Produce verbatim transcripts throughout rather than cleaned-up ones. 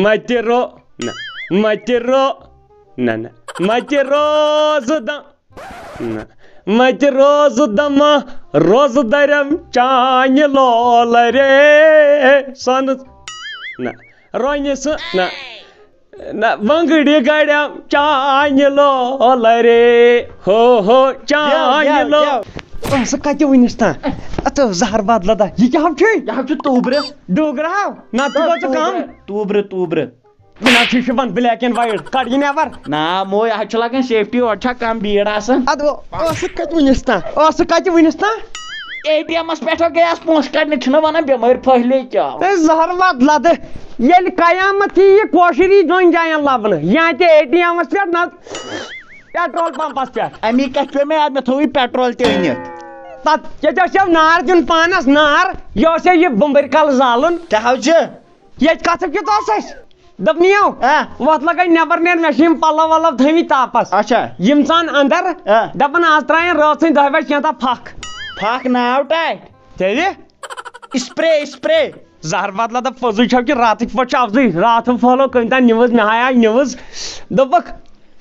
متہِ رو، نہ، متہِ رو، نہ، نہ، متہِ روزٕ دم، نہ، متہِ روزٕ دما، روزٕ درم چانہِ لولہٕ رے۔ سنٕژ، نہ، رۄنہِ سُہ، نہ، نہ، وۄنگٕڑِ گڑم چانہِ لولہٕ رے۔ ہو ہو، چانہِ گٮ۪و، لو۔ گٮ۪و۔ ٲسہٕ کتہِ وٕنِس تام؟ اتھ زہر بدلہٕ دا۔ یہِ کیٛاہ چھُے؟ یہِ حظ چھُ توبرٕ۔ ڈوگرا ہاو؟ نہ، ژٕ گوٚو ژٕ کم۔ توبرٕ، توبرٕ۔ نہ، چھُے شوٗبان black and white۔ کڑ یہِ نٮ۪بر۔ نہ، مو، یہِ حظ چھُ لگان safety، اورٕ چھا کم بیٖڑ آسان۔ ادٕ ٲسہٕ کتہِ وٕنِس تام؟ ٲسہٕ کتہِ وٕنِس تام؟ اے ٹی ایمس پٮ۪ٹھ گٔیس پونٛسہٕ کڑنہِ، چھِنہ ونان بٮ۪مٲرۍ پھٔہلے کیٛاہ؟ اے زہر وت لدٕ، ییٚلہِ قیامت یی، یہِ کٲشِر یی دۄن جاین لبنہٕ، یا تہِ اے ٹی ایمس پٮ۪ٹھ، نتہٕ پیٹرول پمپس پٮ۪ٹھ۔ امی کتھِ پیوٚو مےٚ یاد، مےٚ تھوٚوٕے پیٹرول تہِ أنِتھ۔ تتھ ییٚتہِ اوس یَو نار دیُن پانس، نار، یہِ اوس یَو یہِ بُمبٕرۍ کلہٕ زالُن۔ کیٛاہ حظ چھِ؟ ییٚتہِ کتھُک کیُتھ اوس اَسہِ؟ دوٚپنَیو، آ۔ وۄتھ لگے نٮ۪بر نیر، مےٚ چھِ یِم پلو ولو تھٲومٕتۍ تاپس۔ اچھا۔ یِم ژان اندر، آ۔ دپان آز ترٛاین رٲژ سٕنٛدِ دَہہِ بجہِ کینٛہہ تام پھکھ۔ پھکھ ناو ٹاٹھۍ۔ تیٚلہِ؟ Spray, spray. زہر بدلہ دپ پوٚزُے چھو کہِ راتٕکۍ پٲٹھۍ چھِ افضٕے۔ راتھ پھٔہلٲو کٔمۍ تام نِوٕز، مےٚ ہاے آے نِوٕز۔ دوٚپُکھ،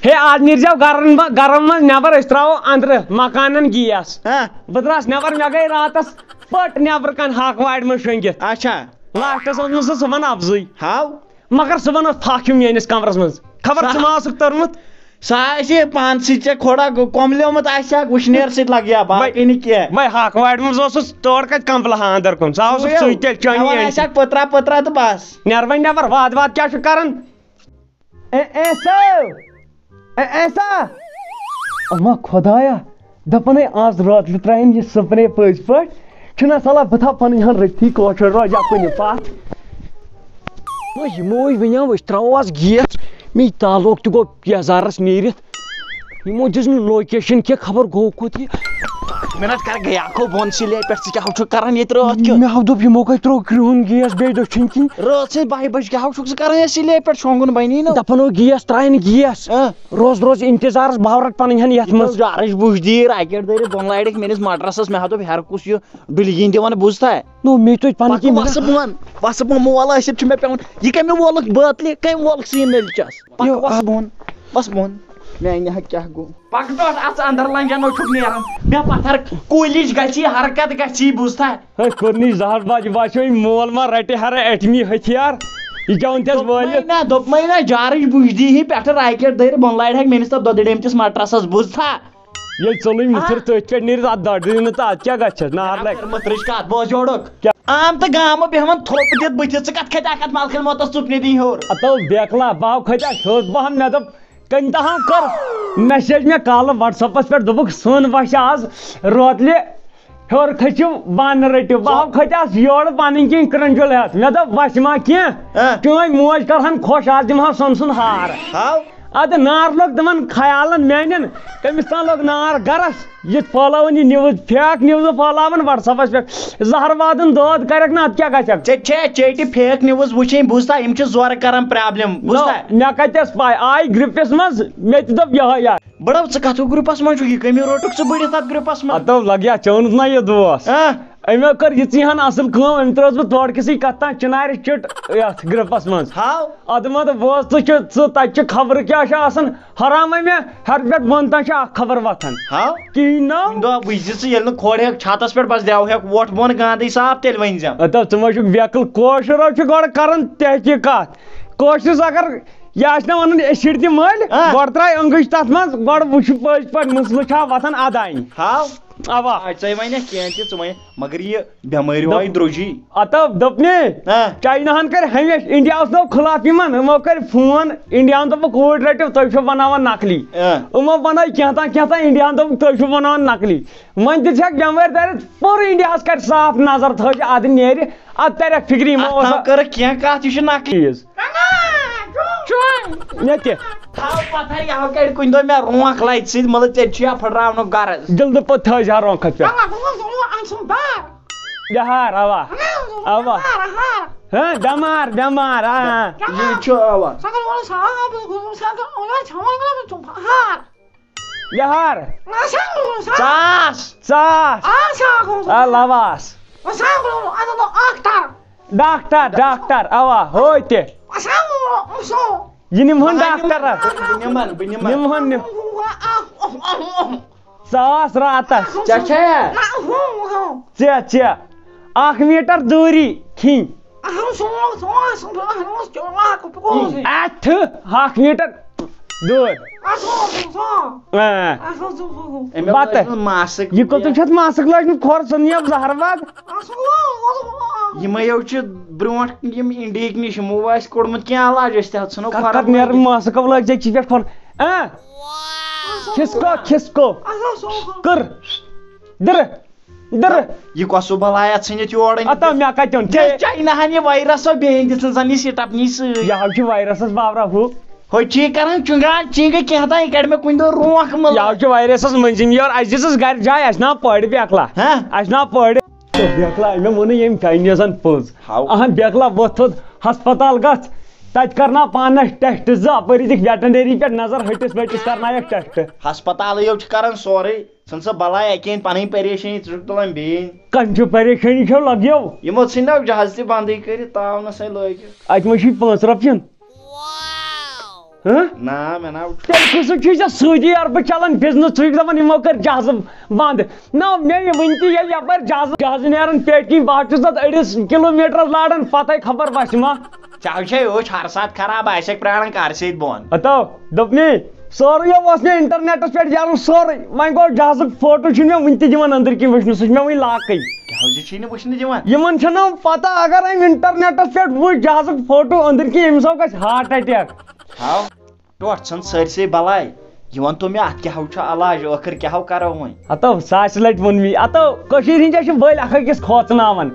ہے، آز نیٖرزیو گرن منٛز، گرن منٛز نٮ۪بر، أسۍ ترٛاوو أنٛدرٕ مکانن گیس۔ ہاں۔ بہٕ درٛاس نٮ۪بر، مےٚ گٔے راتس پٔٹ نٮ۪برٕ کنہِ ہاکہٕ وارِ منٛز شۄنٛگِتھ۔ اچھا۔ لاسٹس اوس نہٕ سُہ صُبحن افضٕے۔ ہاو۔ مگر صُبحن اوس پھکھ ہیوٗ میٲنِس کمرس منٛز۔ خبر سا- ژٕ ما ٲسٕکھ تٔرمٕژ؟ سُہ آسہِ پانسٕے ژےٚ کھوڑا گو-، کۄملیومُت آسہِ ہا وُشنیر سۭتۍ لگہِ ہا، باقٕے نہٕ کینٛہہ۔ وۄنۍ ہاکہٕ وارِ منٛز اوسُس، تورٕ کتہِ کمبلہٕ ہا اندر کُن؟ سُہ اوسُکھ سُے تیٚلہِ چٲنی کھٮ۪وان أنۍ۔ آسہِ ہا پٔترا پٔترا تہٕ بس۔ نیر وۄنۍ نٮ۪بر، واد واد کیٛاہ چھُکھ کران؟ A, A so, A, A سا۔ اما خدایا، دپان ہے آز راتلہِ ترٛاین یہِ سپرے پٔزۍ پٲٹھۍ۔ چھُنہ صلاح بہٕ تھاو پنٕنۍ ہن رٔٹتھٕے کٲشُر روزِ ہا کُنہِ پتھ۔ نہ، یِمو ہے ؤنیو أسۍ ترٛاوو آز گیس، مےٚ یہِ تعلق تہِ گوٚو یزارس نیٖرِتھ۔ یِمو دِژ نہٕ لوکیشن کینٛہہ، خبر گوٚو کوٚت یہِ۔ منٹ کر گٔیاکھو بۄن سِلے پٮ۪ٹھ، ژٕ کیٛاہ چھُکھ کران ییٚتہِ رٲتھ کیُتھ؟ مےٚ ہاو دوٚپ یِمو کتہِ ترٛوو کرٛہُن گیس بیٚیہِ دٔچھِنۍ کِنۍ۔ رٲژ سٕنٛزِ بَہہِ بجہِ کیٛاہ چھُکھ ژٕ کران ییٚتہِ سِلے پٮ۪ٹھ، شۄنٛگُن بنی نہٕ۔ دپان ہو گیس ترٛاین گیس۔ اۭں۔ روز روز انتظارس، بہٕ ہاو رٹ پنٕنۍ ہن یتھ منٛز۔ جارٕچ بُج دی، راکیٹ دٲرِتھ بۄن لارِکھ میٲنِس مٹرسس، مےٚ ہاو دوٚپ ہیرٕ کُس یہِ ڈُلگِنۍ دِوان بوٗزتھا؟ نو، مے توتہِ پنٕنۍ پکھ کِنۍ وَسہٕ بۄن، وَسہٕ بۄن، مول ٲسِتھ چھُ مےٚ پٮ۪وان۔ یہِ کَمہِ وولُکھ بٲتلہِ، کَمہِ وولُکھ سٕے نٔلۍ چَس؟ پَکھ یو، وَسہٕ آ۔ بۄن، وَسہٕ بۄن۔ میٛانہِ ہا کیٛاہ گوٚو؟ پَکھ ٹوٹھ اَژ اَندَر لَنجَن نو چھُکھ نیران۔ مےٚ پَتھَر کُلِچ گژھی، حرکت گژھی، بوٗزتھا؟ ہے، کوٚرنٕے زہر باجہِ باسیو، یہِ مول ما رَٹہِ ہَرٕ ایٹمی ہتھیار؟ یہِ کیٛاہ اوٚن تَس دوٚپمَے وٲلِتھ؟ نہ، دوٚپمَے نہ، جارٕج بُجدی ہی پٮ۪ٹھٕ راکیٹ دٲرِتھ بۄن لارِ ہَکھ میٛٲنِس تَتھ دۄدٕڑیمتِس مَٹرَسَس، بوٗزتھا؟ ییٚلہِ ژوٚلُے مُتھٕر آ۔ تٔتھۍ پٮ۪ٹھ نیٖرِتھ، اَتھ دۄدرِ نہٕ تہٕ اَتھ کیٛاہ گژھِ؟ نار لگہِ۔ مٔترٕچ کَتھ بوز یورُک۔ کیٛاہ؟ عام تہٕ گامہٕ بیٚہوان تھوٚپ دِتھ بٕتھِس، ژٕ کَتھ کھَتہِ اَکھ اَتھ مَلکھَن موتَس ژُپنہِ دِنۍ ہیوٚر؟ ہتو بیکلا، بہٕ ہاو کھٔتۍ اَتھ ہیوٚر، بہٕ ہاو، مےٚ دوٚپ، کٔمۍ تام کٔر message مےٚ کالہٕ WhatsApp-س پٮ۪ٹھ، دوٚپُکھ، سون وَسہِ آز روتلہِ ہیوٚر کھٔسِو، بانہٕ رٔٹِو۔ بہٕ ہاو کھٔتۍ آز یورٕ پَنٕنۍ کِنۍ کرٛنٛجُل ہٮ۪تھ، مےٚ دوٚپ، وَسہِ ما کینٛہہ؟ آ۔ چٲنۍ موج کَرہَن خۄش، آز دِمہٕ ہاو سۄنہٕ سُنٛد ہار۔ ہاو۔ ادٕ نار لوٚگ تِمن خیالن میانٮ۪ن، کٔمِس تام لوٚگ نار گرس۔ یہِ پھٲلاوان یہِ news، fake news پھٲلاوان WhatsApp-س پٮ۪ٹھ۔ زہر وادن دود کرکھ نہ، ادٕ کیٛاہ گژھکھ؟ ژےٚ چھےٚ چیٹہِ fake news وٕچھِنۍ، بوٗزتھا؟ یِم چھِ زورٕ کران problem، بوٗزتھا؟ نو، مےٚ کتہِ ٲس پاے؟ آے group-س منٛز، مےٚ تہِ دوٚپ یِہوے یار۔ بڑو، ژٕ کتھ گروپس منٛز چھُکھ؟ یہِ کٔمی روٚٹُکھ ژٕ بٔڑِتھ تتھ گروپس منٛز؟ اتو لگیا، ژےٚ ووٚنُتھ نہ یہِ دوس۔ آ۔ أمۍ کٔر یِژٕے ہن اصل کٲم، أمۍ ترٲوٕس بہٕ تورٕ کِسٕے کتھ تام چنارِ چِٹ یتھ گروپس منٛز۔ ہاو۔ ادٕ مت بوز، ژٕ چھُ، ژٕ تتہِ چھِ خبرٕ کیٛاہ چھِ آسان، حرام أمۍ ہیٚرِ پٮ۪ٹھ بۄن تام چھِ اکھ خبر وۄتھان۔ ہاو۔ کِہیٖنۍ نہٕ۔ کُنہِ دۄہ وٕچھ زِ ژٕ ییٚلہِ نہٕ کھۄڑ ہیٚکھ چھاتس پٮ۪ٹھ، بس دٮ۪و ہیٚکھ وۄٹھ بۄن گانٛدٕے صاف، تیٚلہِ ؤنۍ زٮ۪م۔ ادٕ ژٕ ما چھُکھ بیقل، کٲشُر حظ چھُ گۄڈٕ کران تحقیٖقات۔ کٲشرِس اگر یہِ آسہِ نہ ونُن أسِڈ تہِ مٔلۍ، آ۔ گۄڈٕ ترٛاے أنٛگٕج تتھ منٛز، گۄڈٕ وٕچھ پٔزۍ پٲٹھۍ مسلہٕ چھا وۄتھان ادانۍ۔ ہاو۔ اوا۔ آ، ژےٚ ونے کینٛہہ تہِ، ژٕ ونے، مگر یہِ بٮ۪مٲرۍ وایہِ دوٚپ-، درٛوٚجی۔ اتو دوٚپ نے، آ۔ چایناہن کٔرۍ ہمیشہِ انڈیاہس دوٚپ خلاف یِمن، یِمو کٔرۍ فون، انڈیاہن دوٚپُکھ اوٗرۍ رٔٹِو، تُہۍ چھِو بناوان نقلی۔ آ۔ یِمو بنٲے کینٛہہ تام کینٛہہ تام، انڈیاہن دوٚپُکھ تُہۍ چھِو بناوان نقلی۔ وۄنۍ دِژ ہکھ بٮ۪مٲرۍ دٲرِتھ، پوٗرٕ انڈیاہس کرِ صاف نظر، تھٲوزِ ادٕ نیرِ، ادٕ ترٮ۪کھ فکرِ یِمو اتھ اوسا تھاو کٔرٕکھ کینٛہہ کتھ، یہِ چھُ نقلی۔ چیٖز۔ چون۔ مےٚ تہِ۔ تھاو پتھر، یہِ ہاو کڑِ کُنہِ دۄہ مےٚ رونٛکھ لتہِ سۭتۍ، مطلب، ژےٚ تہِ چھُ یا پھٕٹراونُک غرض۔ دِل تہٕ پتہٕ تھٲوزِ ہا رونٛکھ پتہٕ پٮ۪ٹھ۔ بہار، اوا۔ اوا۔ ہاں، بٮ۪مار، بٮ۪مار، آ۔ یہِ چھُ اوا۔ بہار۔ ژاس۔ ژاس۔ آ، لواس۔ ڈاکٹر، ڈاکٹر، اوا، ہوے تہِ۔ یہِ نِمہون ڈاکٹر۔ بہٕ نِمن، بہٕ نِمن۔ نِمہون نہِ۔ ساس راتس۔ ژےٚ چھا؟ ژےٚ، ژےٚ۔ اکھ میٖٹر دوٗری کھِنۍ۔ اتھٕ اکھ میٖٹر دوٗر۔ آ۔ أمۍ بتہٕ۔ لٲج نہٕ ماسٕک یہِ کوٚت چھُ اتھ ماسٕک لٲجمٕژ؟ کھۄر ژھٕن یہِ زہر باد۔ یِمے یو چھِ برونٛٹھ یِم انڈیہٕکۍ نِش یِمو آسہِ کوٚڑمُت کینٛہہ علاج، أسۍ تہِ ژھٕنو کھۄر۔ کتھ نیرٕ ماسٕک لٲج ژےٚ چھی پٮ۪ٹھ کھۄر؟ آ۔ کھِسکو، کھِسکو۔ کٔر۔ دِرٕ۔ دِرٕ۔ یہِ کۄس سُہ بلایا ژھٕنِتھ یور أنِتھ؟ اتو مےٚ کتہِ اوٚن؟ ژےٚ۔ چایناہن یہِ وایرس سۄ بیٚیہِ دِژٕن زن یہِ سٹپنی سۭتۍ۔ یہِ حظ چھُ وایرسس باورا ہُہ۔ ہُہ چی کران چُنگان چِنگہٕ کینٛہہ تام، یہِ کڑِ مےٚ کُنہِ دۄہ رونٛکھ مہٕ یہِ حظ چھُ وایرسس مٔنٛزِم یورٕ۔ اسہِ دِژٕس گرِ جاے، اسہِ ناو پٲڑِ بیکلا۔ ہہ؟ اسہِ ناو پٲڑِ۔ بیکلا، أمۍ ووٚنُے ییٚمۍ چاینیزن پوٚز۔ ہاو۔ اہن بیکلا، وۄتھ تھوٚد ہسپتال گژھ۔ تتہِ کرناو پانس ٹیسٹ زٕ، اپٲری دِکھ ویٹنری پٮ۪ٹھ نظر، ہٹِس وٹِس کرنایکھ ٹیسٹ۔ ہسپتالٕے یو چھُ کران سورُے۔ ژھٕن سا بلاے اکہِ اندِ پنٕنۍ پریشٲنی، ژٕ چھُکھ تُلان بیٚیہِ اندِ۔ کَمہِ چھِ پریشٲنی چھو لگیو؟ یِمو ژھٕنۍ نو جہاز تہِ بندٕے کٔرِتھ، تاونس ہے لٲگِتھ۔ اتہِ ما چھُے پانٛژھ رۄپیہِ؟ ہہ؟ نا، مےٚ نا وُچھ۔ تیٚلہِ کُس چھُے ژےٚ سعودی عربہٕ چلان بزنس؟ ژٕ چھُکھ دپان یِمو کٔر جہازٕ بند۔ نہ، مےٚ یہِ ؤنۍ تہِ ییٚلہِ یپٲرۍ جہازٕ، جہازٕ نیران پیٹہِ کِنۍ، بہٕ حظ چھُس تتھ أڑِس کِلوٗ میٖٹرس لاران، پتے خبر وسہِ ما۔ ژےٚ چھے أچھ ہر ساتہٕ خراب، آسٮ۪کھ پرٛاران کر سۭتۍ بۄن۔ ہتو، دوٚپ مے، سورُے اوس مےٚ انٹرنیٹس پٮ۪ٹھ یارُن سورُے۔ وۄنۍ گوٚو جہازُک فوٹو چھُنہٕ مےٚ وٕنہِ تہِ دِوان أنٛدٕرۍ کِنۍ وٕچھنہٕ، سُہ چھُ مےٚ وٕنہِ لاکٕے۔ جہازٕ چھُے نہٕ وٕچھنہٕ دِوان۔ یِمن چھُنہٕ پتہ، اگر أمۍ انٹرنیٹس پٮ۪ٹھ وٕچھ جہازُک فوٹو أنٛدٕرۍ کِنۍ، أمِس آو گژھِ ہارٹ اٹیک۔ ہاو، ٹوٹھ ژھٕن سٲرسٕے بلاے۔ یہِ وَن تو مےٚ، اَتھ کیٛاہ ہو چھُ علاج، ٲخٕر کیٛاہ ہو کرو وۄنۍ؟ ہتو، ساسہِ لٹہِ ووٚن مےٚ، ہتو، کٔشیٖرِ ہِنٛدۍ چھِ وٲلۍ اکھ أکِس کھوژناوان۔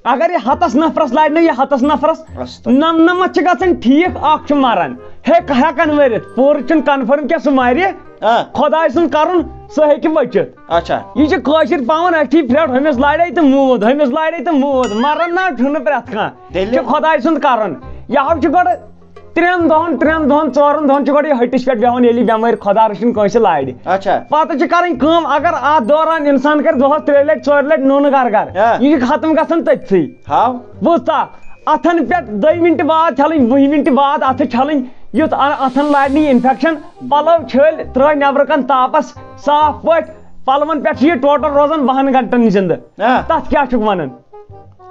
اگر یہِ ہتس نفرس لارِ نہ، یہِ ہتس نفرس، استغفر۔ نمنمتھ چھِ گژھان ٹھیٖک، اکھ چھُ مران۔ ہے، ہٮ۪کان مٔرِتھ، پوٗرٕ چھُنہٕ کنفرم کینٛہہ سُہ مرِ۔ آ۔ خۄداے سُنٛد کرُن، سُہ ہیٚکہِ بٔچِتھ۔ اچھا۔ یہِ چھِ کٲشِر پاوان أتھی پھرٛٹھ، ہُمِس لارے تہٕ موٗد، ہُمِس لارے تہٕ موٗد، مران نہ چھُنہٕ پرٛٮ۪تھ کانٛہہ۔ تیٚلہِ؟ چھُ خۄداے سُنٛد کرُن۔ یہِ ہاو چھُ گۄڈٕ ترٛٮ۪ن دۄہن، ترٛٮ۪ن دۄہن، ژورن دۄہن چھُ گۄڈٕ یہِ ہٹِس پٮ۪ٹھ بیٚہوان، ییٚلہِ یہِ بٮ۪مٲرۍ خۄدا رٔچھِن کٲنٛسہِ لارِ۔ اچھا۔ پتہٕ چھِ کرٕنۍ کٲم، اگر اتھ دوران انسان کرِ دۄہس ترٛیٚیہِ لٹہِ، ژورِ لٹہِ نوٗنہٕ گرٕ گرٕ، ہاں۔ یہِ چھُ ختم گژھان تٔتھٕے۔ ہاو۔ بوٗزتھا؟ اتھن پٮ۪ٹھ دۄیہِ مِنٹہِ بعد چھلٕنۍ، وُہہِ مِنٹہِ بعد اتھٕ چھلٕنۍ، یُتھ ا-، اتھن لارِ نہٕ یہِ انفیکشن۔ پلو چھٔلۍ، ترٲے نٮ۪برٕ کن تاپس صاف پٲٹھۍ۔ پلون پٮ۪ٹھ چھُ یہِ ٹوٹل روزان وُہن گنٹن زندٕ۔ ہاں۔ تتھ کیٛاہ چھُکھ ونان؟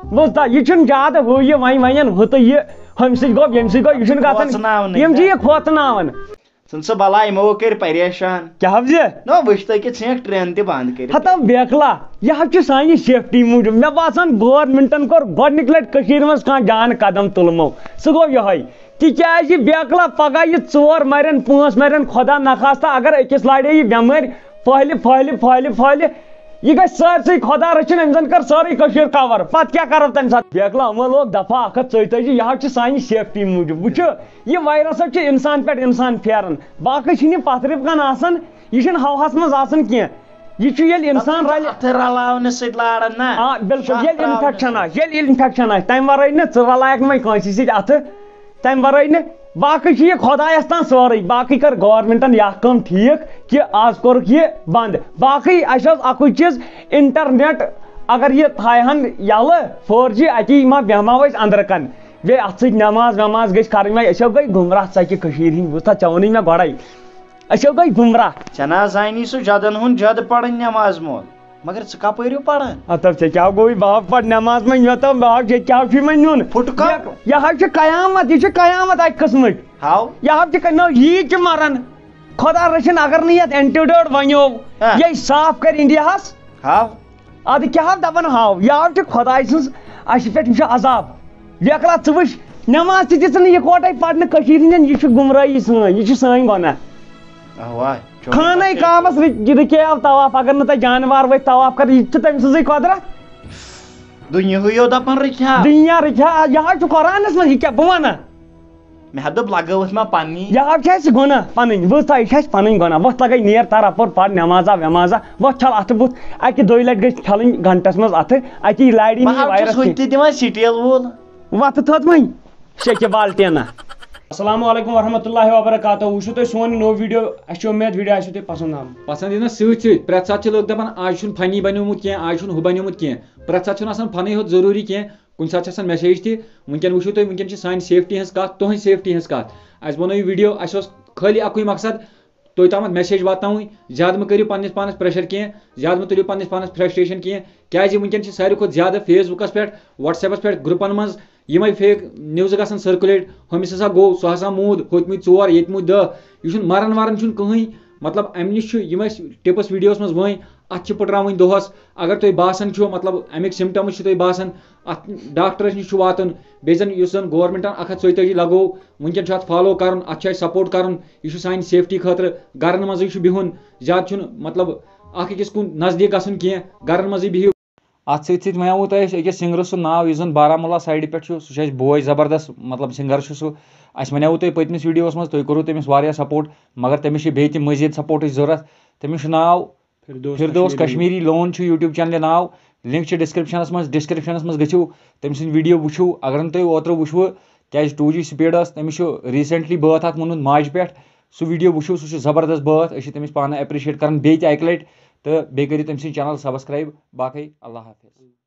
بوٗزتھا، یہِ چھُنہٕ زیادٕ ہُہ یہِ وۄنۍ ونن ہُہ تہٕ یہِ، ہُمہِ سۭتۍ گوٚو، ییٚمہِ سۭتۍ گوٚو، یہِ چھُنہٕ گژھان۔ کھوژناونٕے یِم چھِ نا۔ یہِ کھوژناوان۔ ژھٕن سا بلاے، یِمو کٔرۍ پریشان۔ کیٛاہ حظ یہِ؟ نہ وٕچھ تہٕ أکِس ژھٕنکھ ٹرین تہِ بند کٔرِتھ۔ ہتو بیکلا، یہِ حظ چھُ سانہِ سیفٹی موٗجوٗب۔ مےٚ باسان گورنمنٹن کوٚر گۄڈٕنِکۍ لٹہِ کٔشیٖرِ منٛز کانٛہہ جان قدم تُلمو۔ سُہ گوٚو یِہوٚے۔ تِکیٛازِ بیکلا پگاہ یہِ ژور مرن، پانٛژھ مرن، خۄدا نخواستہ اگر أکِس لارے یہِ بٮ۪مٲرۍ پھٔہلہِ، پھٔہلہِ، پھٔہلہِ، پھٔہلہِ، یہِ گژھِ سٲرسٕے خۄدا رٔچھِن، أمۍ زن کٔر سٲرٕے کٔشیٖر کور۔ پتہٕ کیٛاہ کرو تَمہِ ساتہٕ؟ بیکلا، یِمو لوگ دفعہ اکھ ہتھ ژۄیتٲجی، یہِ حظ چھُ سانہِ سیفٹی موٗجوٗب۔ وٕچھِو، یہِ وایرس حظ چھُ انسان پٮ۪ٹھ انسان پھیران، باقٕے چھِنہٕ یہِ پتھرِ کن آسان، یہِ چھُنہٕ ہوہس منٛز آسان کینٛہہ۔ یہِ چھُ ییٚلہِ انسان رلہِ۔ اتھٕ رلاونہٕ سۭتۍ لاران نا۔ آ، بِلکُل، شاہ ییٚلہِ تراونہٕ انفیکشن سۭتۍ۔ آسہِ، ییٚلہِ انفیکشن آسہِ، تمہِ ورٲے نہٕ، ژٕ رلایکھ نہٕ وۄنۍ کٲنٛسہِ سۭتۍ اتھٕ، تمہِ ورٲے نہٕ۔ باقٕے چھُ یہِ خۄدایس تام سورُے، باقٕے کٔر گورنمنٹن یہِ اکھ کٲم ٹھیٖک کہِ آز کوٚرُکھ یہِ بنٛد۔ باقٕے اسہِ اوس اکُے چیٖز، انٹرنیٹ اگر یہِ تھایہِ ہن یلہٕ، فور جی، اتی ما بیٚہماو أسۍ أنٛدرٕ کن۔ بیٚیہِ اتھ سۭتۍ نماز وماز گٔژھۍ کرٕنۍ وۄنۍ، أسۍ ہو گٔے گمراہ، ژکہِ کٔشیٖرِ ہِنٛدۍ، بوٗزتھا، ژےٚ ووٚنُے مےٚ گۄڈے۔ أسۍ ہو گٔے گمراہ۔ ژےٚ نہ حظ زانی سُہ جدن ہُنٛد جد پرٕنۍ نماز مول، مگر ژٕ کپٲرۍ ہیوٗ پران؟ ہتو، ژےٚ کیٛاہ گوٚوُے؟ بہٕ ہا پرٕ نماز وۄنۍ، مےٚ تام، بہٕ ہا، ژےٚ کیٛاہ چھُے وۄنۍ نیُن؟ پھُٹہٕ کَم۔ یہِ، یہِ حظ چھِ قیامت، یہِ چھِ قیامت اکہِ قٕسمٕچ۔ ہاو۔ یہِ حظ چھِ ق-، نہ، یی چھِ مران۔ خۄدا رٔچھِن، اگر نہٕ یتھ اینٹیڈوٹ بنیو، ہاں۔ یہِ صاف کرِ انڈیاہس۔ ہاو۔ ادٕ کیٛاہ ہاو دپان ہاو؟ یہِ حظ چھِ خۄداے سٕنٛز، اسہِ پٮ۪ٹھ، یہِ چھُ عذاب۔ بیکلا، ژٕ وٕچھ، نماز تہِ دِژ نہٕ یکوٹے پرنہٕ کٔشیٖرِ ہِنٛدٮ۪ن، یہِ چھُ گمرٲہی سٲنۍ، یہِ چھُ سٲنۍ گۄناہ۔ اوا، چوری خانہ پتہٕ کعبس رُکیو طواف، اگر نہٕ تۄہہِ جانوار ؤتھۍ طواف کرِ، یہِ تہِ چھُ تٔمۍ سٕنٛزٕے قۄدرت۔ دُنیاہٕے یو دپان رُکہِ ہا۔ دُنیا رُکہِ ہا، یہِ حظ چھُ قرآنس منٛز، یہِ کیٛاہ بہٕ ونہٕ؟ مےٚ ہا دوٚپ لگٲوٕتھ ما پننی۔ یہِ حظ چھِ اَسہِ گۄناہ پنٕنۍ، وٕژھ ہا، یہِ چھِ اَسہِ پنٕنۍ گۄناہ۔ وۄتھ لگے نیر تر اپور، پر نمازا ومازا، وۄتھ چھل اتھٕ بُتھ، اکہِ دۄیہِ لٹہِ گژھِ چھلٕنۍ گھنٹس منٛز اتھٕ، اتی لارِ بہٕ نہٕ یہِ حظ چھُس وایرس وٕنہِ کینٛہہ۔ تہِ دِوان سٹیل وول۔ وۄتھٕ تھوٚد وۄنۍ، شیٚکہِ بالٹینا۔ السلام علیکم ورحمۃ اللہ وبرکاتہ، وٕچھِو تُہۍ سون یہِ نوٚو ویٖڈیو، اَسہِ چھِ اُمید ویٖڈیو آسِوٕ تۄہہِ پسنٛد آمُت۔ پسنٛد یِنس سۭتۍ سۭتۍ پرٛٮ۪تھ ساتہٕ چھِ لُکھ دپان، آز چھُنہٕ فنی بنیومُت کینٛہہ، آز چھُنہٕ ہُہ بنیومُت کینٛہہ، پرٛٮ۪تھ ساتہٕ چھُنہٕ آسان فنٕے ہوت ضروٗری کینٛہہ، کُنہِ ساتہٕ چھِ آسان میسیج تہِ۔ وٕنکیٚن وٕچھِو تُہۍ، وٕنکیٚن چھِ سانہِ سیفٹی ہٕنٛز کَتھ، تُہٕنٛز سیفٹی ہٕنٛز کَتھ۔ اَسہِ بَنٲیِو ویٖڈیو، اَسہِ اوس خٲلی اَکُے مقصد، تُہۍ تامَتھ میسیج واتناوٕنۍ۔ زیادٕ مہٕ کٔرِو پَنٕنِس پانَس پریشر کینٛہہ، زیادٕ مہٕ تُلِو پَنٕنِس پانَس فرسٹریشن کینٛہہ، کیازِ وٕنکیٚن چھِ ساروی کھۄتہٕ زیادٕ فیس بُکَس پٮ۪ٹھ، وٹس ایپَس پٮ۪ٹھ، گروپَن منٛز یِمَے فیک نِوزٕ گژھان سٔرکُلیٹ، ہُمِس ہسا گوٚو، سُہ ہسا موٗد، ہوٚتۍ مٕتۍ ژور، ییٚتہِ مٕتۍ دَہ۔ یہِ چھُنہٕ مَران وَران چھُنہٕ کٕہٕنۍ۔ مطلب، اَمہِ نِش چھُ، یِم اَسہِ ٹِپٕس ویٖڈیوَس منٛز ؤنۍ، اَتھ چھِ پھٕٹراوٕنۍ دۄہَس۔ اگر تۄہہِ باسان چھُ، مطلب، اَمِکۍ سِمٹَمٕز چھِ تۄہہِ باسان، اَتھ ڈاکٹرَس نِش چھُ واتُن۔ بیٚیہِ زَن یُس زَن گورمٮ۪نٛٹَن اَکھ ہَتھ ژۄیہِ تٲجی لَگوو، وٕنکیٚن چھُ اَتھ فالو کَرُن، اَتھ چھُ اَسہِ سپورٹ کَرُن۔ یہِ چھُ سانہِ سیفٹی خٲطرٕ۔ گَرَن منٛزٕے چھُ بِہُن۔ زیادٕ چھُنہٕ، مطلب، اَکھ أکِس کُن نزدیٖک گژھُن کینٛہہ۔ گَرَن منٛزٕے بِہِو۔ اَتھ سۭتۍ سۭتۍ وَنیوُ تۄہہِ اَسہِ أکِس سِنٛگرَس سُنٛد ناو، یُس زَن بارہمولہ سایڈِ پٮ۪ٹھ چھُ۔ سُہ چھُ اَسہِ بوے زبردست، مطلب، سِنٛگر چھُ سُہ۔ اَسہِ وَنیوُ تۄہہِ پٔتمِس ویٖڈیوَس منٛز، تُہۍ کوٚروُ تٔمِس واریاہ سپورٹ، مگر تٔمِس چھِ بیٚیہِ تہِ مٔزیٖد سپورٹٕچ ضوٚرَتھ۔ تٔمِس چھُ ناو فردوس فردوس کشمیٖری۔ کشمیٖری لون چھُ YouTube چینلہِ ناو۔ لِنٛک چھِ ڈِسکرٛپشَنَس منٛز، ڈِسکرٛپشَنَس منٛز گٔژھِو تٔمۍ سٕنٛدۍ ویٖڈیو وٕچھِو۔ اگر نہٕ تُہۍ اوترٕ وٕچھوُ، کیٛازِ ٹوٗ جی سپیٖڈ ٲس، تٔمِس چھُ ریٖسٮ۪نٛٹلی بٲتھ اَکھ ووٚنمُت ماجہِ پٮ۪ٹھ۔ سُہ ویٖڈیو وٕچھِو، سُہ چھُ زبردست بٲتھ۔ أسۍ چھِ تٔمِس پانہٕ اٮ۪پرِشیٹ کَران بیٚیہِ تہِ اَکہِ لَٹہِ، تہٕ بیٚیہِ کٔرِو تٔمۍ سٕنٛدۍ چینل سبسکرایب۔ باقٕے اللہ حافظ۔